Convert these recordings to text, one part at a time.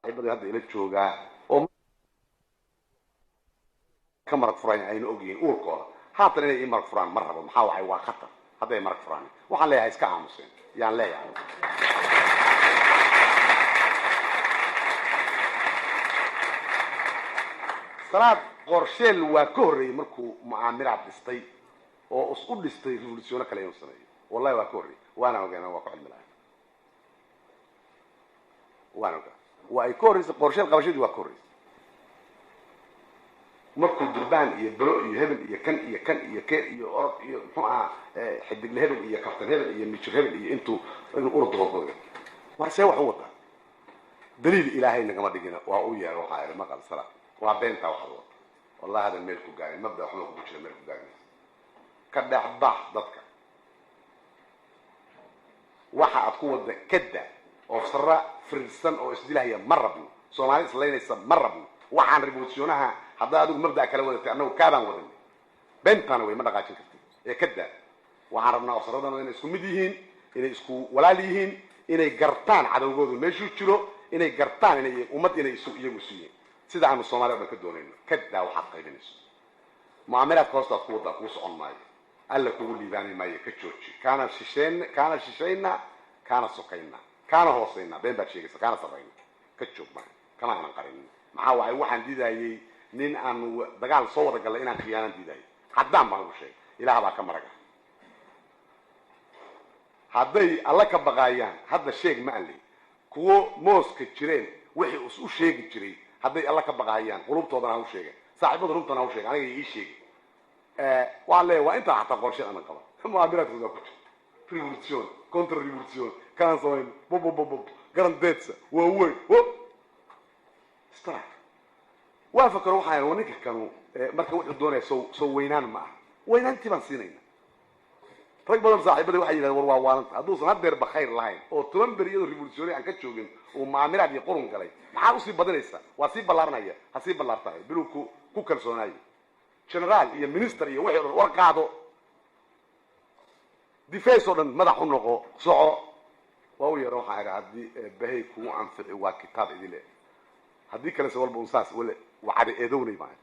Saaxiibada hadda ila joogaa oo ka marag furaan ayna ogyihiin uurkooda haatan inay ii marag furaan ma rabo. Maxaa wacay? Waa khatar hadday marag furaan. Waxaan leeyahay iska aamuseen yaan leeyahay. Salaad Qorsheel waa ka horreeyey markuu mucaamiraad dhistay oo is u dhistay revolutiono kale inuu sameeyo. Wallahi waa ka horreeyey, waana ogeena, waa ku cilmi lahay, waana ogaa. Waa ay ka horreysay Qorsheel qabashadii, waa ka horreysay markuu durbaan iyo belo iyo hebel iyo kan iyo kan iyo ke iyo orod iyo muxuu ahaa xidigle hebel iyo kaftan hebel iyo mijir hebel iyo intuu inuu urud doqoqoga war see wax u wataa. Daliil Ilaahay nagama dhigina waa u yeeray. Waxaa ihi maqal salaad, waa beentaa waxaad wata. Wallahi hadan meel ku gaarin mabda waxba kugu jira, meel ku gaarinaysa. Ka dhex bax dadka waxa aad ku wada kada oo sara firirsan oo isdilahaya ma rabno. Soomaali islaynaysa ma rabno. Waxaan revolutionaha haddaa adigu mabda kala wadatay, annagu kaabaan wadanay. Beentana way ma dhaqaajin kartid ee kada. Waxaan rabnaa ofsaradana inay isku mid yihiin, inay isku walaal yihiin, inay gartaan cadowgoodu meeshuu jiro, inay gartaan inay ummad inay isu iyagu isu yihiin sida aanu Soomaaliya o dhan ka doonayno. Kadaa waxaad qaybinayso mucaamalaadka hoostaad ku wadaa kuu socon maayo, Alla kugu liibaani maayo. Ka jooji. Kaana shisheyn, kaana shishayna, kaana sokayna, kaana hoosayna, been baad sheegaysa, kaana sarrayna. Ka joog maayo. Kama aanan qarinin. Maxaa waay? Waxaan diidayey nin aanu dagaal soo wada gallay inaan khiyaanaan diidayay. Caddaan baan ugu sheegay. Ilaah baa ka maraga hadday Alla ka baqaayaan. Hadda sheeg ma aan leey kuwo mooska jireen wixii is u sheegi jiray. Hadday Alla ka baqaayaan qulubtoodana ha u sheegeen, saaxiibada runtana ha u sheegen, aniga ii sheegi. Waan leeyahay waa intaa xataa qorshe aanan qaban mucaamiraadkooda ku jira revolution, contre revolution kaan samayn bobobobob garandeedsa waa weyn o strak waa fakaro. Waxaan waa ninka kanu marka wuxuu doonaya soo weynaan ma aha. Weynaantii baan siinayna. Rag badan saaxiibada waxay yidhahdeen war waa waalanta. Hadduusan haddeerba khayr lahayn oo 10 beri iyadoo revolutionary aan ka joogin uu mucaamiraad iyo qurun galay, maxaa usii badinaysa? Waa sii ballaaranaya, ha sii ballaartahay biluu ku kalsoonaayo generaal iyo minister iyo wixii o dhan. War qaado defense oo dhan, madax u noqo, soco. Waa u yeero. Waxaan idhi haddii Eebbahay kugu anfici waa kitaab idile, haddii kalese walba un saas wale wacada eedownay maayo.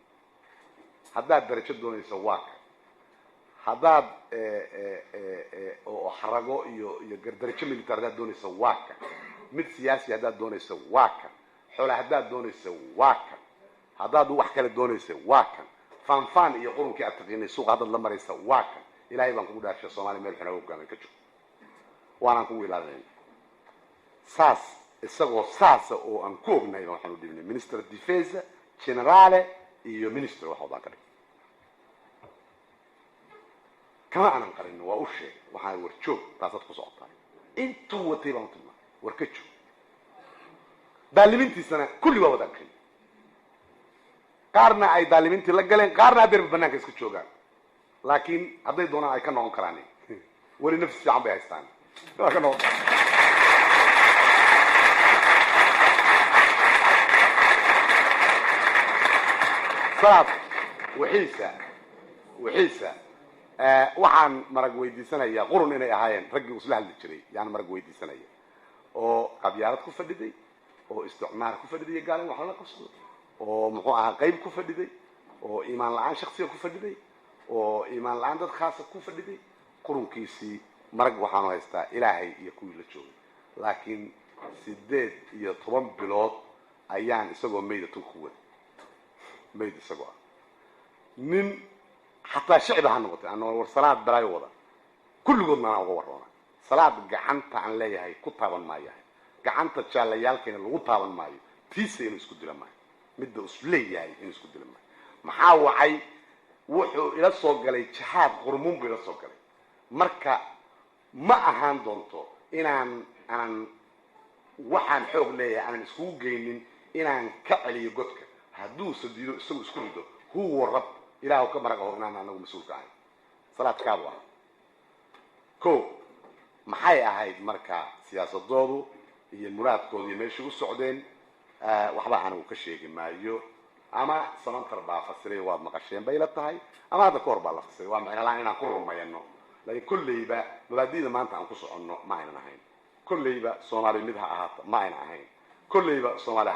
Haddaad darajo doonayso waa ka, haddaad oo xarago iyo gardarajo militar haddaad doonayso waa ka, mid siyaasi haddaad doonayso waa kan, xoola haddaad doonayso waa kan, haddaad wax kale doonayso waa kan, faanfaan iyo qurunkii aad taqiinay suuqa haddaad la maraysa waa kan. Ilaahay baan kugu dhaarshay, Soomaaliya meel xun hogaamin ka joog, waanaan kugu ilaalinayna. Saas isagoo saasa oo aan ku ognahay baan waxaan u dhibnay minister defense, generale iyo minister wax wadaan ka dhig. Kama aanan qarin, waa u sheegay. Waxaan war joog, taasaad ku socotaa. Intuu watay baan u tilmaamay, war ka joog. Daalimintiisana kulli waa wada aqrin. Qaarna ay daalimintii la galeen, qaarna adeerba banaanka iska joogaan, laakiin hadday doonaan ay ka noqon karaan. Weli nafsi fiican bay haystaan, waa ka noqon karaan. Salaad wixiisa waxaan marag weydiisanayaa qurun inay ahaayeen raggii isla hadli jiray. Yaan marag weydiisanaya oo qabyaalad ku fadhiday oo isticmaar ku fadhiday iyo gaalin wax lala qabsado oo muxuu ahaa qayb ku fadhiday oo iimaan la-aan shaksiga ku fadhiday oo iimaan la-aan dad khaasa ku fadhiday. Qurunkiisii marag waxaanu haystaa Ilaahay iyo kuwii la joogay. Laakiin 18 bilood ayaan isagoo mayda tun ku waday, mayd isagoo ah nin xataa shicba ha noqotay ana war salaad balaayo wada kulligoodna anaa uga warroona. Salaad gacanta aan leeyahay ku taaban maayahay, gacanta jaalayaalkeena lagu taaban maayo, tiisa inuu isku dila maayo, midda is leeyahay inuu isku dila maayo. Maxaa wacay? Wuxuu ila soo galay jihaad qurmuun buu ila soo galay. Marka ma ahaan doonto inaan aanan waxaan xoog leeyahay aanan iskugu geynin inaan ka celiyo godka. Hadduusa diido isagu isku rido, huwa rab Ilaahu ka marag aho inaan anagu mas-uulka ahay. Salaadkaabu ah ko maxay ahayd marka siyaasadoodu iyo muraadkoodu iyo meeshay u socdeen? Waxba anigu ka sheegi maayo. Ama Samantar baa fasiray, waad maqasheen bay la tahay, ama hadda ka hor baa la fasiray. Waa micno la-aan inaan ku rumayano, laakiin kolleyba mabaadi'da maanta aan ku soconno ma aynan ahayn. Kolleyba Soomaali mid ha ahaato ma aynan ahayn. Kolleyba Soomaaliya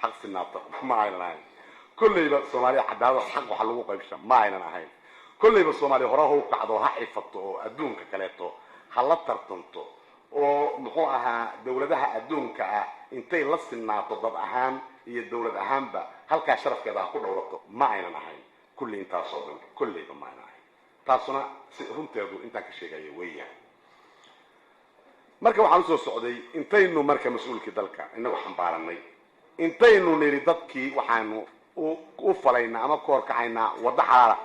xaq sinaato ma aynan ahayn. Kolleyba Soomaaliya cadaalad xaq waxa lagu qaybsha ma aynan ahayn. Kolleyba Soomaaliya hore ha u kacdo, ha xifato oo adduunka kaleeto ha la tartanto oo muxuu ahaa dowladaha adduunka ah intay la sinaato dad ahaan iyo dowlad ahaanba halkaa sharafkeeda ha ku dhowrato ma aynan ahayn. Kulli intaasoo dhan kolleyba ma aynan ahayn. Taasuna si runteedu intaan ka sheegaya weeyaan. Marka waxaan usoo socday intaynu marka mas-uulkii dalka inagu xambaaranay, intaynu niri dadkii waxaanu u falaynaa ama ku horkacaynaa waddo xalaala.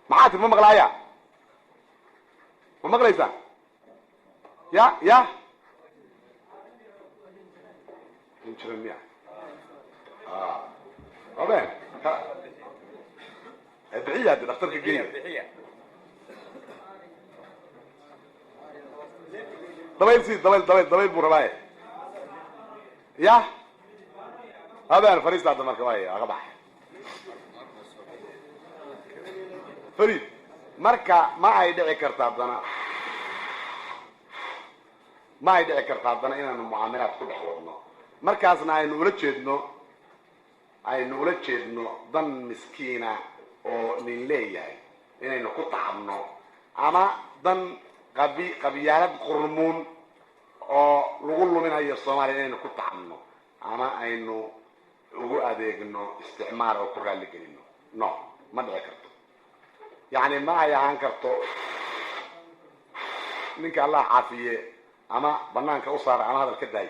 Maxaa tir? Ma maqlaaya? Ma maqlaysaa? Ya ya injiran miya aben bixiya hadde dhakhtarka geeya dabayl si dabayl dabayl dabayl buu rabaaye ya haben fariista hadda marka waay aga baxay fariid. Marka ma ay dhici karta haddana, ma ay dhici karta haddana inaanu mucaamalaad ku dhex wadno, markaasna aynu ula jeedno dan miskiina oo nin leeyahay inaynu ku tacabno, ama dan qabyaalad qurmuun oo lagu luminayo Soomaaliya inaynu ku tacabno, ama aynu ugu adeegno isticmaal oo ku raalli gelino. No, ma dhici karto. Yacni ma ay ahaan karto ninka Allah caafiye ama banaanka u saara ama hadal ka daayo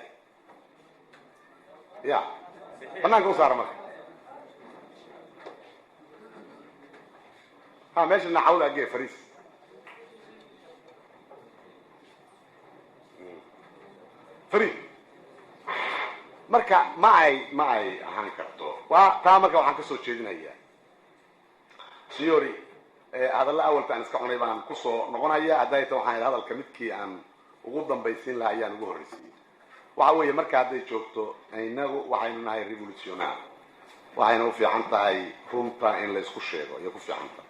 ya banaanka u saara. Marka ha meesha naxawda agee fariis fariid. Marka ma ay ahaan karto. Waa taa. Marka waxaan kasoo jeedinayaa signori hadalla awalta aan iska cunay baan kusoo noqonaya. Hadday ta waxaan hadalka midkii aan ugu dambaysiin lahaa ayaan ugu horreysiiyey. Waxa weeye marka hadday joogto inagu waxaynu nahay revolutionaar, waxayna u fiican tahay runta in la isku sheego iyo ku fiican tahay.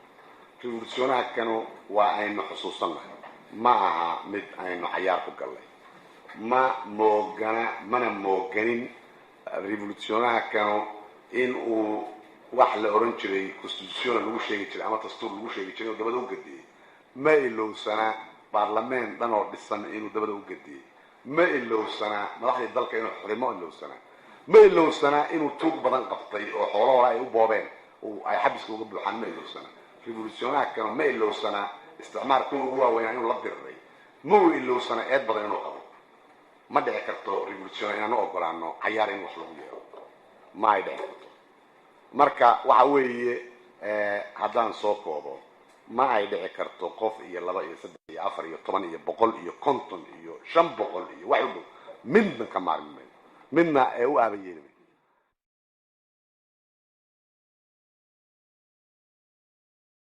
Revolutionaarkanu waa aynu xusuusannahay, ma aha mid aynu cayaar ku gallay. Ma moogana, mana mooganin revolutionaarkanu in uu wax la oran jiray constitutiona lagu sheegi jiray ama dastuur lagu sheegi jiray oo dabada u gadiyey. Ma ilowsanaa baarlamaan dhan oo dhisan inuu dabada u gadiyey. Ma ilowsanaa madaxdii dalka inuu xurimo ilowsanaa. Ma ilowsanaa inuu tuug badan qabtay oo xoolo hore ay u boobeen oo ay xabiska uga buuxaan. Ma ilowsanaa revolutionaarkanu. Ma ilowsanaa isticmaar kuwa ugu waaweynaa inuu la diriray. Ma uu ilowsanaa eed badan inuu qabo. Ma dhici karto revolution inaanu ogolaano cayaar in wax lagu yeelo, ma ay dhici karto. Marka waxa weeye haddaan soo koobo, ma ay dhici karto qof iyo 2 iyo 3 iyo 4 iyo 10 iyo 100 iyo 50 iyo 500 iyo wax u dhow midna ka maarmi mayno, midna ee u aaba yeeli mayno.